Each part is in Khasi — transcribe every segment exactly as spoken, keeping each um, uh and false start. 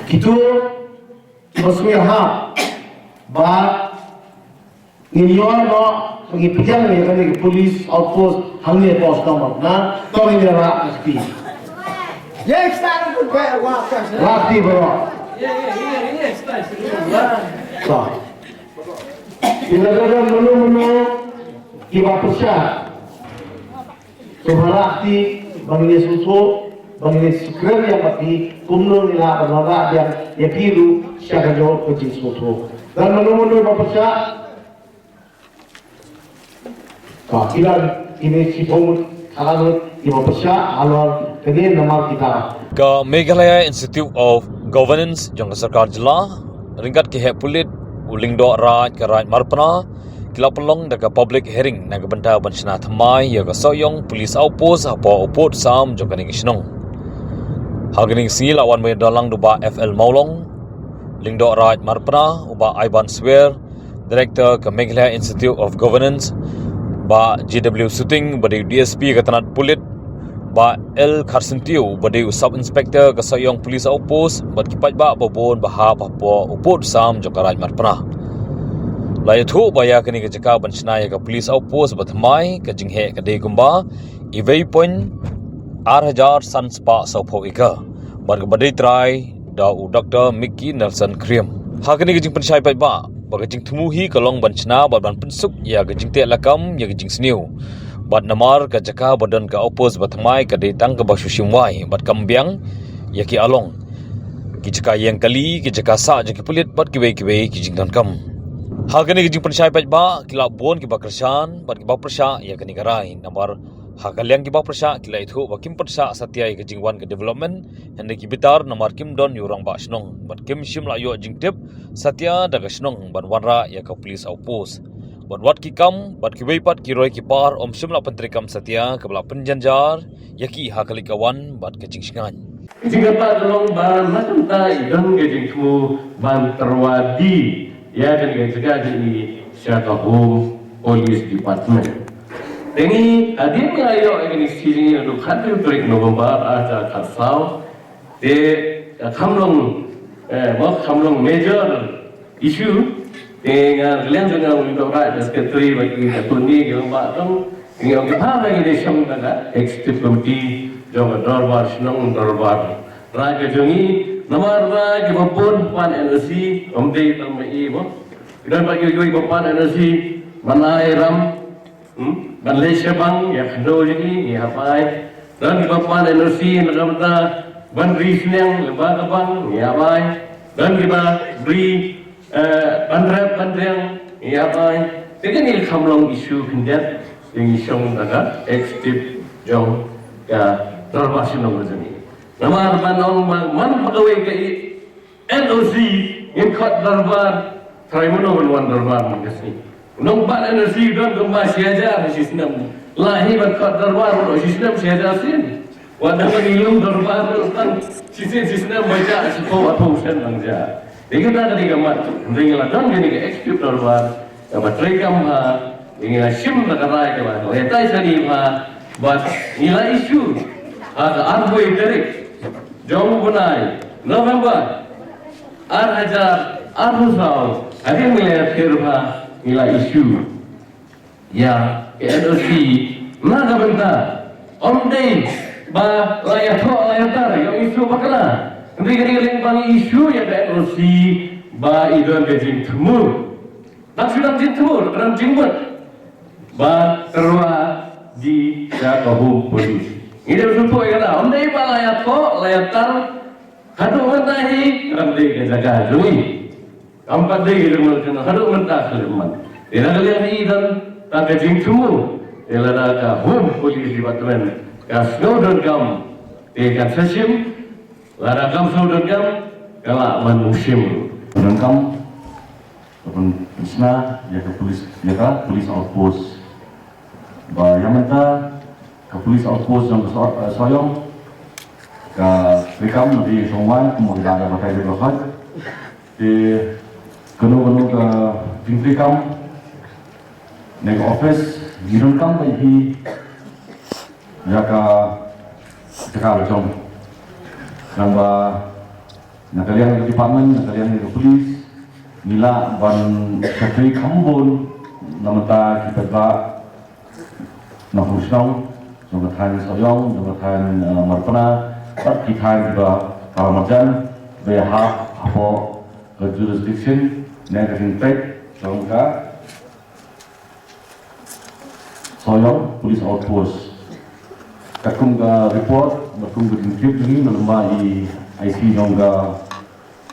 Kito kiba sngewhap ba ngin ïoh noh, ngi pdiang ïa kane ka police outpost hangne ha Shnong Marpna, to ngin ïa rah ka kti. Rah kti baroh. To. Ïa lada don mano mano kiba pyrshah, to ba rah kti, ba ngin ïa sngewthuh, ba ngin ïa sngewthuh ïa ka kti, kumno ngi lah ban wanrah biang ïa ki ruh sha ka jong ka jingsngewthuh. Don mano mano ba pyrshah, Ka kilan kine shiphew ngut, halan ngut kiba pyrshah halor kane namar kita. Ka Meghalaya Institute of Governance jong ka sorkar jylla ryngkat ki heh pulit, u Lyngdoh Raid ka Raid Marpna, ki la pynlong da ka public hearing na ka bynta ban shna thymmai ïa ka Sohiong Police Outpost hapoh u pud sam jong kane ka shnong. Ha kane ka sngi la wan ban ïadon lang da u Bah F L Mawlong, Lyngdoh Raid Marpna, u Bah Aiban Swer, Director ka Meghalaya Institute of Governance, Bah J W Suting, ba dei u D S P ka tnat pulit, Bah L Kharsyntiew, ba dei u Sub Inspector ka Sohiong Police Outpost, bad ki paidbah ba bun ba hap hapoh u pud sam jong ka Raid Marpna. La ïathuh ba ïa kane ka jaka ban shna ïa ka Police Outpost ba thymmai, ka jingheh ka dei kumba iwei point ar hajar san spah sawphew acre, bad kaba dei trai da u Doktor Mickey Nelson Khyriem. Ha kane ka jingpynshai paidbah ba ka jingthmu hi ka long ban shna bad ban pynsuk ïa ka jingteh lakam ïa ka jingsniew. Bad namar ka jaka ba don ka outpost ba thymmai ka dei tang kaba shu shim wai bad kam biang ïa ki along, ki jaka ïeng kali, ki jaka sah jong ki pulit bad kiwei kiwei ki jingdonkam. Ha kane ka jingpynshai paidbah ki la bun kiba kyrshan bad kiba pyrshah ïa kane ka rai, namar ha ka liang kiba pyrshah ki la ïathuh ba kim pyrshah satia ïa ka jingwan ka development, hynrei ki bitar namar kim don ïa u rangbah shnong bad kim shym la ïoh jingtip satia da ka shnong ban wanrah ïa ka police outpost. Bad wat ki kam bad kiwei pat ki roi ki par ym shym la pyntreikam satia, kaba la pynjynjar ïa ki ha ka leit ka wan bad ka jingshngaiñ. Ka jingkyrpad ka long ba na ka bynta i don ka jingthmu ban tyrwa die ïa kane ka jaka jong i sha ka Home Police Department. Te ngi hadien ngi la ïoh ïa kane ka shithi jong ngi naduh khathynriew tarik November arhajar khatsaw. Te ka kham long, eh, mo kham long major issue. Te nga, ka liang jong nga u Lyngdoh Raid, secretary bad ki attorney ki long ba tang. Ngi ong ki ba ngi dei shong da ka executive committee jong ka dorbar shnong dorbar raid ka jong ngi. Namar ba kiba bun pan N O C, ym dei tang ma i mo. Ki don ba ki, kiba pan N O C, ban ai ram, hmm? Ban leit sha bank, ïa khyndew jong ngi, ngi hap ai. Don kiba pan N O C na ka bynta ban ri sniang lyngba ka bank, ngi hap ai. Don kiba ri, eh, ban rep ban riang, ngi hap ai. Te kane ka kham long issue khyndiat, ngi shong da ka executive jong ka dorbar shnong ka jong ngi. Namar ban ong ba man ba kawei ka i N O C, ngin khot dorbar, trai mano ban wan dorbar man ka sngi. Nongbat N O C don kumba shi hajar shi snem. La hi ban khot dorbar, shi snem shi hajar sien. Wat da ban i lum dorbar, tang shi sien shi snem ba jah shiphew arphew sien dang jah. Te kita ka dei ka mat, hynrei ngi la don kane ka executive dorbar, kaba treikam bha, ngi la shim da ka rai kaba, kaba ïatai shane bha, bad ngi la issue ha ka arphew tarik jong u bnai November, ar hajar arphew saw, hadien ngi la ïathir bha, ngi la issue ïa ka N O C na ka bynta, ym dei ba la ïathoh la ïatar ïa u issue bakla. Hynrei ka dei ka liang ba ngi issue ïa ka N O C ba i don ka jingthmu. Ba shu dang jingthmu, ka dang jingmut ba tyrwa die sha ka Home Police. Ngi dei shu thoh ïa ka, ym dei ba la ïathoh la ïatar. Haduh mynta hi kam dei ka jaka jong ngi. Kam pat dei ka jong ngi, haduh mynta khlem man. Te na ka liang i don tang ka jingthmu. Te lada ka Home Police Department ka sngew donkam, te kan sa shim. Lada kam sngew donkam, ka lah ban ym shim. Donkam, ka pyn-, pynshna ïa ka police, ïa ka police outpost. Ba ïa mynta ka police outpost jong ka So-, eh, Sohiong ka treikam na ka shong wai, kumba ka jaka ba kai ba khot. Te kano kano ka jingtreikam ne ka office ngi donkam ba i ïa ka jaka la jong. Nangba Na ka liang ka department, na ka liang ka police, ngi lah ban shakri kham bun na ka bynta ki paidbah na ka shnong, jong ka thaiñ Sohiong, jong ka thaiñ, eh, Marpna, bad ki thaiñ kiba para marjan, ba hap hapoh ka jurisdiction ne ka jingpeit jong ka Sohiong Police Outpost. Katkum ka report, katkum ka jingtip jong ngi, na lem ba i I C jong ka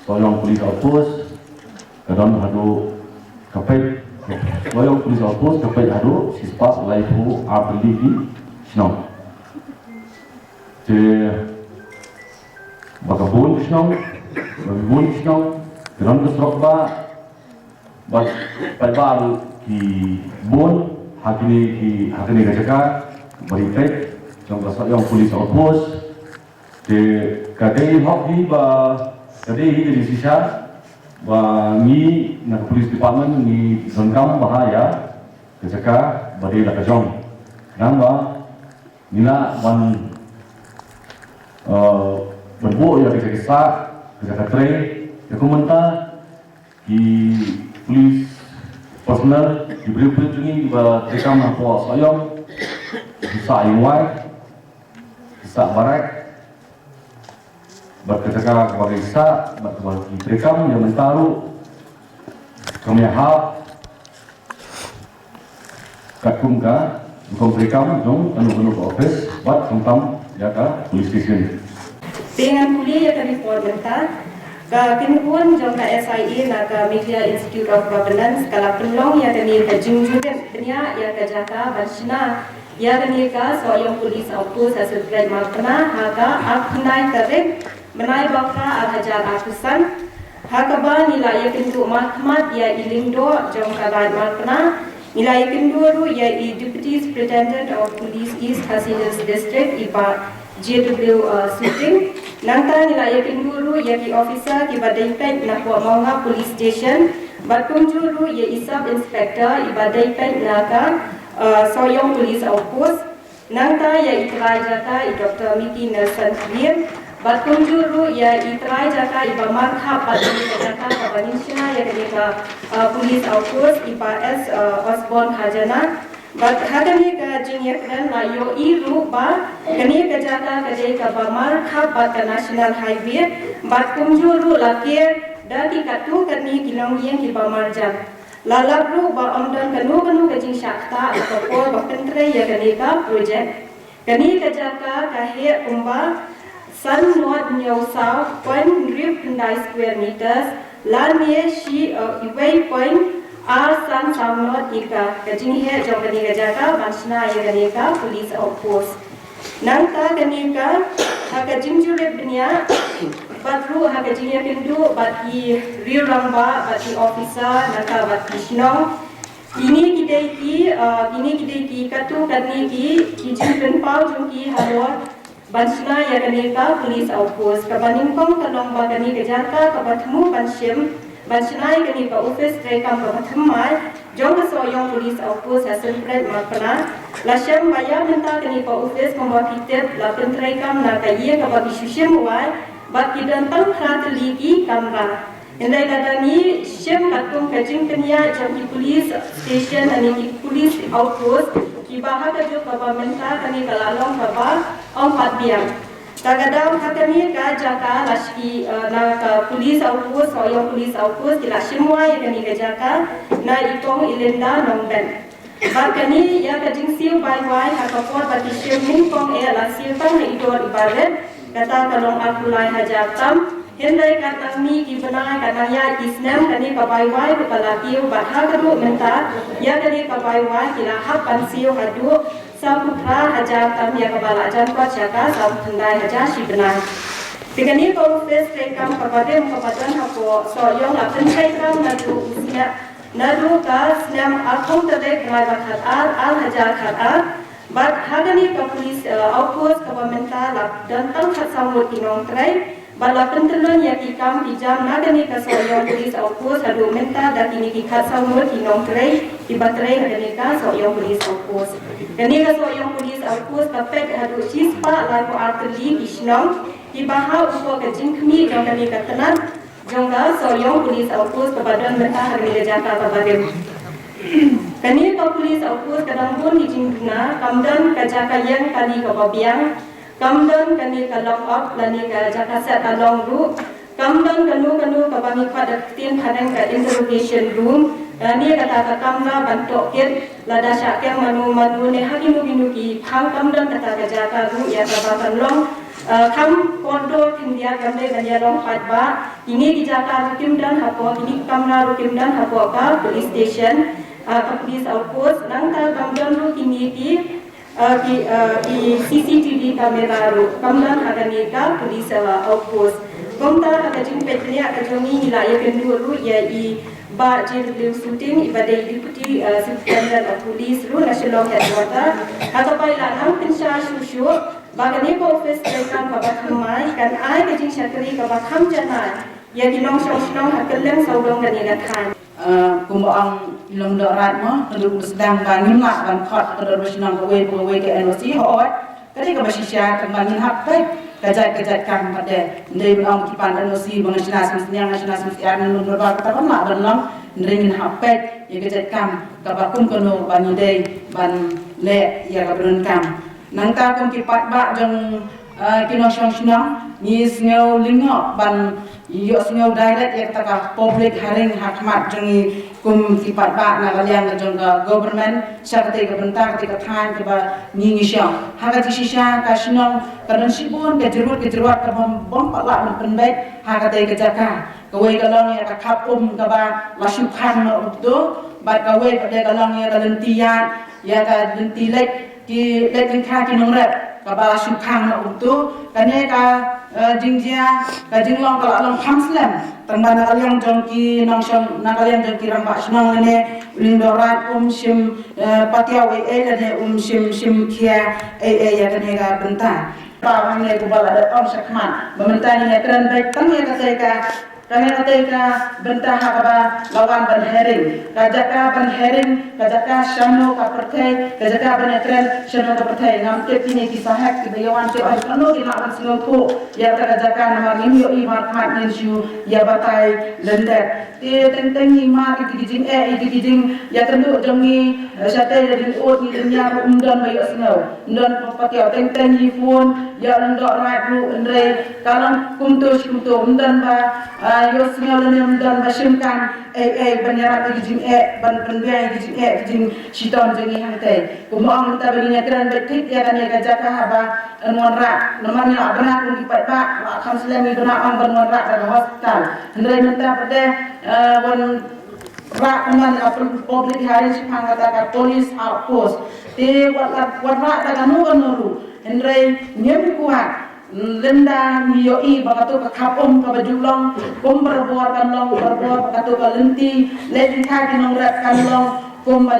Sohiong Police Outpost, ka don haduh, ka peit, Sohiong Police Outpost ka peit haduh shispah laiphew ar tylli ki shnong. Te ba ka bun ki shnong, ba ka bun ki shnong, ka don ka surok ba, ba paidbah ruh ki bun ha kine ki, ha kine ka jaka ba ri peit jong ka Sohiong Police Outpost. Te ka dei hok hi ba, ka dei hi ka jingshisha ba ngi na ka police department ngi donkam bha ïa ka jaka ba dei la ka jong. Khnang ba ngi lah ban, eh, ban buh ïa ka jaka sah, ka jaka trei, ïa ka mynta ki police personnel, ki briew briew jong ngi kiba treikam hapoh Sohiong, ki sah ïing wai, ki sah barak, bad ka jaka kaba ki sah, bad kaba ki treikam ïa mynta ruh, kam ïahap katkum ka rukom treikam jong kano kano ka office bad khamtam ïa ka police station. Te ngan pule ïa ka report mynta. Ka kynhun jong ka S I A na ka Meghalaya Institute of Governance ka la pynlong ïa kane ka jingjurip bniah ïa ka jaka ban shna ïa kane ka Sohiong Police Outpost ha Surprise Marpna ha ka arphew khyndai tarik bnai ba phra ar hajar arphew san. Ha kaba ngi la ïakynduh markhmat ïa i lyngdoh jong ka Raid Marpna, ngi la ïakynduh ruh ïa i Deputy Superintendent of Police East Khasi Hills District, i Bah J W, uh, Suting. Nangta ngi la ïakynduh ruh ïa ki officer kiba dei peit na Mawngap Police Station, bad kumjuh ruh ïa i Sub Inspector iba dei peit na ka, uh, Sohiong Police Outpost. Nangta ïa i trai jaka i Doktor Mickey Nelson Khlieh, bad kumjuh ruh ïa i trai jaka iba markhap bad kane ka jaka kaba ngin shna ïa kane ka, uh, police outpost, i Bah S, uh, Osborne Khajana. Bad ha kane ka jingïakren la ïohi ruh ba kane ka jaka ka dei kaba markhap bad ka National Highway, bad kumjuh ruh la ker da ki katto katne ki longïing kiba marjan. La lap ruh ba ym don kano kano ka jingshah ktah ha ka por ba pyntrei ïa kane ka project. Kane ka jaka ka heh kumba san nod hynñiew saw point hynriew khyndai square meters, lane shi, eh, iwei point ar san saw nod acre ka jingheh jong kane ka jaka ban shna ïa kane ka police outpost. Nangta kane ka, ha ka jingjurip bniah bad ruh ha ka jingïakynduh bad ki riew rangbah bad ki officer, nangta bad ki shnong. Kine ki dei ki, ah, kine ki dei ki katto katne ki, ki jingpynpaw jong ki halor ban shna ïa kane ka police outpost. Kaba nyngkong ka long ba kane ka jaka kaba thmu ban shim ban shna ïa kane ka office treikam kaba thymmai jong ka Sohiong Police Outpost ha Surprise Marpna. La shem ba ïa mynta kane ka office kumba phi tip la pyntreikam na ka ïing kaba ki shu shim wai bad ki don tang phra tylli ki kamra. Hynrei lada ngi shem katkum ka jingpynïaid jong ki police station lane ki police outpost kiba ha ka juk kaba mynta kane ka la long kaba ym pat biang. Ta ka daw ha kane ka jaka la shim, eh, na ka police outpost, Sohiong Police Outpost, ki la shim wai ïa kane ka jaka na i Kong Ilinda Nongbet. Bad kane ïa ka jingsiew bai wai ha ka por ba ki shim nyngkong eh la siew tang ha i dor iba rit, kata ka long arphew lai hajar tam. Hynrei katba nang mih ki bnai, katba nang ïaid ki snem, kane ka bai wai ruh ka la kiew bad ha ka ruh mynta ïa kane ka bai wai ki la hap ban siew haduh sawphew phra hajar tam, ïa kaba la jan kot sha ka sawphew khyndai hajar shi bnai. Te kane ka office treikam kaba rim kaba don hapoh Sohiong la pyntreikam naduh u snem, naduh ka snem arphew tarik bnai ba khatar, ar hajar khatar. Bad ha kane ka police, eh, outpost kaba mynta la don tang khatsaw ngut ki nongtrei. Bad la pyntyllun ïa ki kam ki jam na kane ka Sohiong Police Outpost haduh mynta da kine ki khatsaw ngut ki nongtrei kiba trei ha kane ka Sohiong Police Outpost. Kane ka Sohiong Police Outpost ka peit haduh shispah laiphew ar tylli ki shnong. Kiba hap hapoh ka jingkhmih jong kane ka tnat jong ka Sohiong Police Outpost kaba don mynta ha kane ka jaka kaba rim. Kane ka Police Outpost ka dang bun ki jingduna, kam don ka jaka ïeng kali kaba biang, kam don kane ka lock up lane ka jaka set along ruh, kam don kano kano kaba ngi khot da ka ktien phareng ka interrogation room, lane kata ka kamra ban tohkit lada shah keng mano mano ne ha kino kino ki phang, kam don kata ka jaka ruh ïa kaba kan long, eh, kham kordor khyndiat ban dei ban ïalong paidbah. Kine ki jaka ruh kim don hapoh, kine ki kamra ruh kim don hapoh ka police station, eh, ka police outpost. Nangta kam don ruh kine ki, eh, ki, eh, ki C C T V camera ruh kam don ha kane ka police, eh, outpost. Kumta ha ka jingpeit bniah ka jong ngi, ngi la ïakynduh ruh ïa i Bah J W Suting, iba dei Deputy, eh, Superintendent of Police ruh na Shillong Headquarter. Ha kaba i la nang pynshai shuh shuh ba kane ka office treikam kaba thymmai kan ai ka jingshakri kaba kham janai ïa ki nongshong shnong ha kylleng sawdong kane ka thaiñ. Eh, kumba ong i Lyngdoh Raid mo, ka dei u sdang ba ngim lah ban khot ka dorbar shnong kawei pa kawei ka N O C, hooid. Ka dei kaba shisha, tang ba ngin hap peit ka jait ka jait kam pat de. Ym dei ban ong ki pan N O C ba nga shna sien sniang, nga shna sien syiar, nga nud ba kata ban lah ban long. Hynrei ngin hap peit ïa ka jait kam kaba kum kano ba ngi dei ban leh ïa kaba donkam. Nangta kum ki paidbah jong, eh, ki nongshong shnong, ngi sngew lyngngoh ban ïohsngew direct ïa kata ka public hearing ha khmat jong ngi kum ki paidbah na ka liang jong ka government sha katei ka bynta, katei ka thaiñ kaba ngi ngi shong. Ha ka jingshisha ka shnong ka don shibun ka jyrwat ka jyrwat kaba bym pat lah ban pynbeit ha katei ka jaka. Kawei ka long ïa ka khap um kaba la shu khang noh kumto, bad kawei pat de ka long ïa ka lynti ïaid, ïa ka lynti leit, ki leit lyngkha ki nongrep kaba la shu khang noh kumto. Kane ka, eh, jingjia, ka jinglong ka la long kham slem. Tang ba na ka liang jong ki nongshong, na ka liang jong ki rangbah shnong lane u Lyngdoh Raid um shym, eh, patiaw ei ei lane um shym, shym khia ei ei ïa kane ka bynta. Ba hangne kumba la dep ong shakhmat ba mynta ngi ïakren beit tang ïa katei ka, tang ïa katei ka bynta ha kaba la wan ban hearing. Ka jaka ban hearing, ka jaka shano ka pyrthei, ka jaka ban ïakren shano ka pyrthei. Ngam tip kine ki sahep kiba ïa wan tip haduh kano ki lah ban sngewthuh ïa kata ka jaka, namar ngim ïohi markhmat, ngin shu ïa batai lyndet. Te teng teng ngi mad ïa ki jingeh, ïa ki jingïakynduh jong ngi, eh, shatei da jingud, ngi lynñiar ruh ym don ba ïohsngew, ym don ba patiaw. Teng teng ngi phone ïa u Lyngdoh Raid ruh, hynrei ka long kumto shi kumto, ym don ba, ah, ïohsngew lane ym don ba shim kam ei ei ban ïarap ïa ki jingeh, ban pynbiang ïa ki jingeh, ki jingshitom jong ngi hangtei. Kumba ong mynta ba ngin ïakren beit thik ïa kane ka jaka haba yn wanrah. Namar ngi la bna kum ki paidbah, la kham slem ngi bna ong ban wanrah da ka hospital. Hynrei mynta pat de, eh, wanrah kumba na ka pub-, public hearing shaphang kata ka police outpost. Te wat la, wanrah da kano kano ruh. Hynrei ngim kwah, lymda ngi ïohi ba kato ka khap um kaba ju long, kum barabor kan long, barabor ba kato ka lynti leit lyngkha ki nongrep kan long kum ba,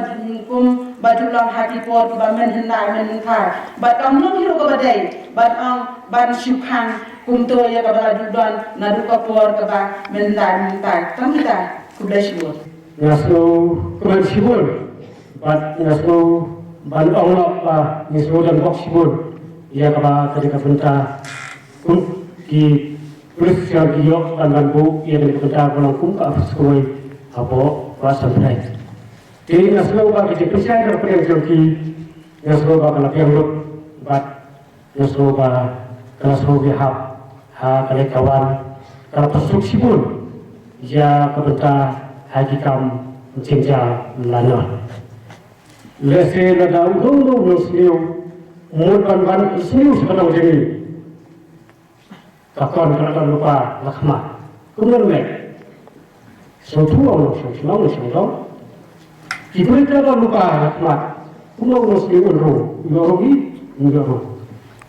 kum ba ju long ha ki por kiba mynhyndai mynhynthai. Bad kam long hi ruh kaba dei ban ong ban shu khang kumto ïa kaba la ju don naduh ka por kaba mynhyndai mynhynthai. Tang kita, khublei shibun. Nga sngewkmen shibun bad nga sngew ban ong noh ba ngi sngew don bok shibun ïa kaba ka dei ka bynta kum ki police station ki ïoh ban, ban buh ïa kane ka bynta ba long kum ka office kawei hapoh ka Assam Rifles. Te nga sngew ba ka jingpynshai ka pyrshah jong ki, nga sngew ba ka la biang lut bad nga sngew ba ka la sngewbha hap ha ka leit ka wan, ka la pynsuk shibun ïa ka bynta ha ki kam jynjar lano. Lehse lada uno uno u nongsniew mut ban wan sniew sha ka nongjngi. Ka khon ka la don lypa la khmat. Kumno leh? Sngewthuh ong nongshong shnong nongshong dong. Ki briew ka don lypa la khmat. Kumno ong sngewthuh ong rung. Ong rung i, ong rung.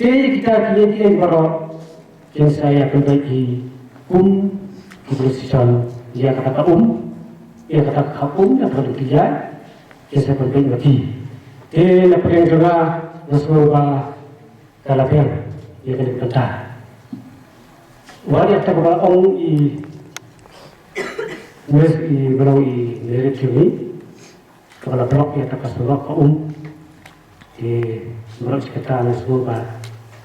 Te kita kine kiei baroh kin sa ïa pynbeit i kum ki police station ïa kata ka um, ïa kata ka um, ïa kata ka um, kin sa pynbeit ma ki. Te na pdeng jong nga nga sngew ba ka la biang ïa kane ka bynta. Wat ïa kata kaba la ong i Miss, i ba long i Mary Jimmy, kaba la block ïa kata ka surok ka um. Te baroh shi katta nga sngew ba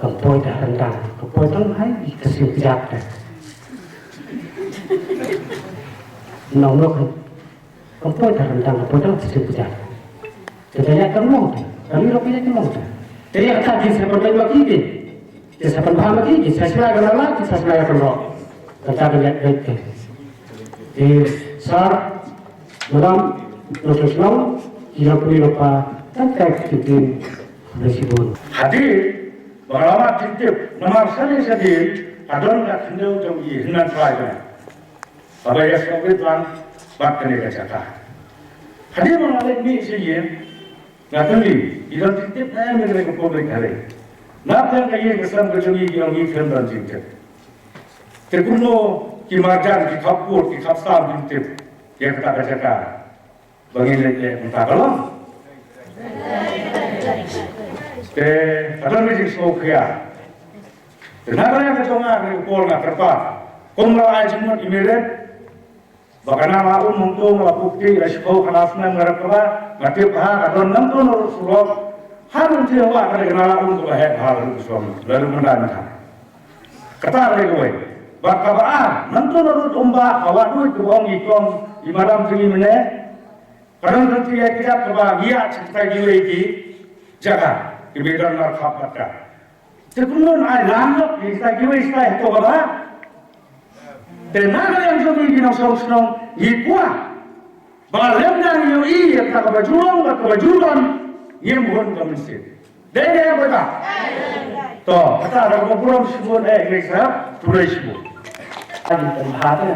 Kam poi da ryndang, kam poi tang ha ka sien kjat te. Nong nok kam poi da ryndang, kam poi tang ha ka sien kjat. Te da ïa ka long te, kali rok ïa ka long te. Te ïa kata ki sa pynbeit ma ki ki. Ki sa pynbha ma ki ki, sa sna ka la, ki sa sna ka long. Kata ka ïa beit te. Te sar, malam, nong shnong, ki la puni la pa, tang ka ki tin, da shibun. Hadien ba nga la mad jingtip, namar shane shadien ka don ka khyndew jong i hynmen trai kane. Kaba ïa sngewbha bad kane ka jaka. Hadien ba nga leit mih sha ïing, nga kylli, i don jingtip ne em ïa kane ka public hearing? Nga pyrkhat ïa ka sem ka jong i, ki ong i khlem don jingtip. Te kumno ki marjan, ki khapkut, ki khapsam jingtip ïa kata ka jaka? Ba ngin leit leh mynta ka long. Te ka don ka jingsngewkhia. Te na ka liang ka jong nga, ka por nga kyrpad, kum la ai jingmut i Miret, ba ka Nalahun hangto nga la pupti la shiphew khyndai snem, nga rep kaba nga tip ha ka don nangto na rud surok ha Nongthiewah, ka dei ka Nalahun kaba heh bha la ruh ka shuwa la ruh mynta mynta. Kata ka dei kawei. Bad kaba ar, nangto na rud umbah ka Wahduid kaba ong i kong i madam jong i mynne. Ka don ka jingïaid kjat kaba ngi ïaid sha kita kiwei ki jaka kiba don markhap bad ka. Te kumno ai lang nok ïa kita kiwei stai hato kaba. Te na ka liang jong ngi ki nongshong shnong ngi kwah ba lem dang ïohi ïa kata kaba ju long bad kaba ju don, ngim hun ka mynsiem. Dei ne em kata? To, kata da kaba burom shibun, eh, ngi sa pule shibun. Agi pynbha te,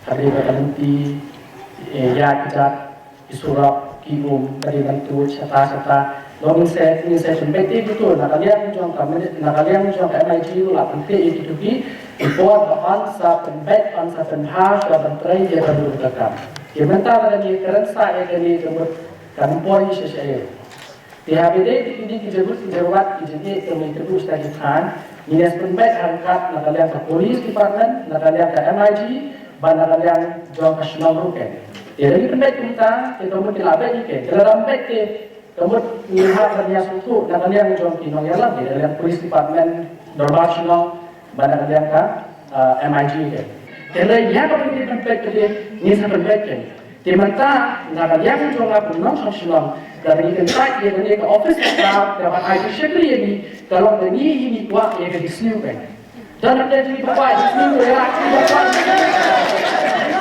ka dei ba ka lynti, eh, ïaid kjat, ki surok, ki um, ka dei ban tuid shata shata. Long ngin sa, ngin sa pynbeit te kito na ka liang jong ka mini-, na ka liang jong ka M I G ruh la pynbeit ïa kito ki, ki por ba yn sa pynbeit, yn sa pynbha, shuwa ban trei ïa ka dur ka kam. Ki mynta lada ngi kren sa ïa kane ka mut kan poi sha sha ïa. Te haba ïadei bad kine ki jaboot ki jawat ki jingeh, te mynta ka dur sha ki thaiñ, ngin ïa pynbeit ha ryngkat na ka liang ka police department, na ka liang ka M I G, bad na ka liang jong ka shnong ruh kein. Te lada ngi pynbeit kumta, te ka mut ki la beit ïa kein. Te lada ym beit te ka mut ngi hap ban ïa sngewthuh na ka liang jong ki nongïalam, na ka liang police department, dorbar shnong, bad na ka liang ka, ah, M I G kein. Te lada ïa kaba ngi pynbeit te ngin sa pynbeit kein. Te mynta na ka liang jong nga kum u nongshong shnong, lada ngi kyntait ïa kane ka office ka, kaba ai ka shakri ïa ngi, ka long ba ngi hi ngi kwah ïa ka jingsniew kein. Don hynrei jong ngi ba kwah jingsniew, ïa la jong ngi ba kwah.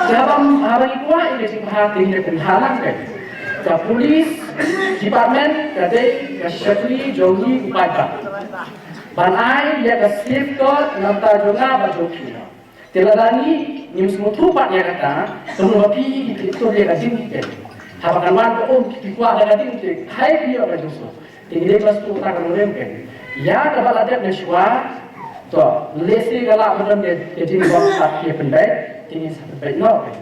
Te haba, haba ngi kwah ïa ka jingbha te ngi pynbha lang kein. Ka police department ka dei ka shakri jong ngi u paidbah. Ban ai ïa ka safeguard na ka bynta jong nga bad jong phi. Te lada ngi ngim sngewthuh pat ïa kata, te mut ba phi ki phi tur ïa ka jingkit. Haba kan wan ka um ki phi kwah da ka jingkit, hai phi ïoh ka jingsuk. Te ngi dei ban sngewthuh kata ka nongrim kein. Ïa kaba la dep na shuwa, to, lehse ka lah ba don ka, ka jingbym pat ki pynbeit, te ngin sa pynbeit noh kein.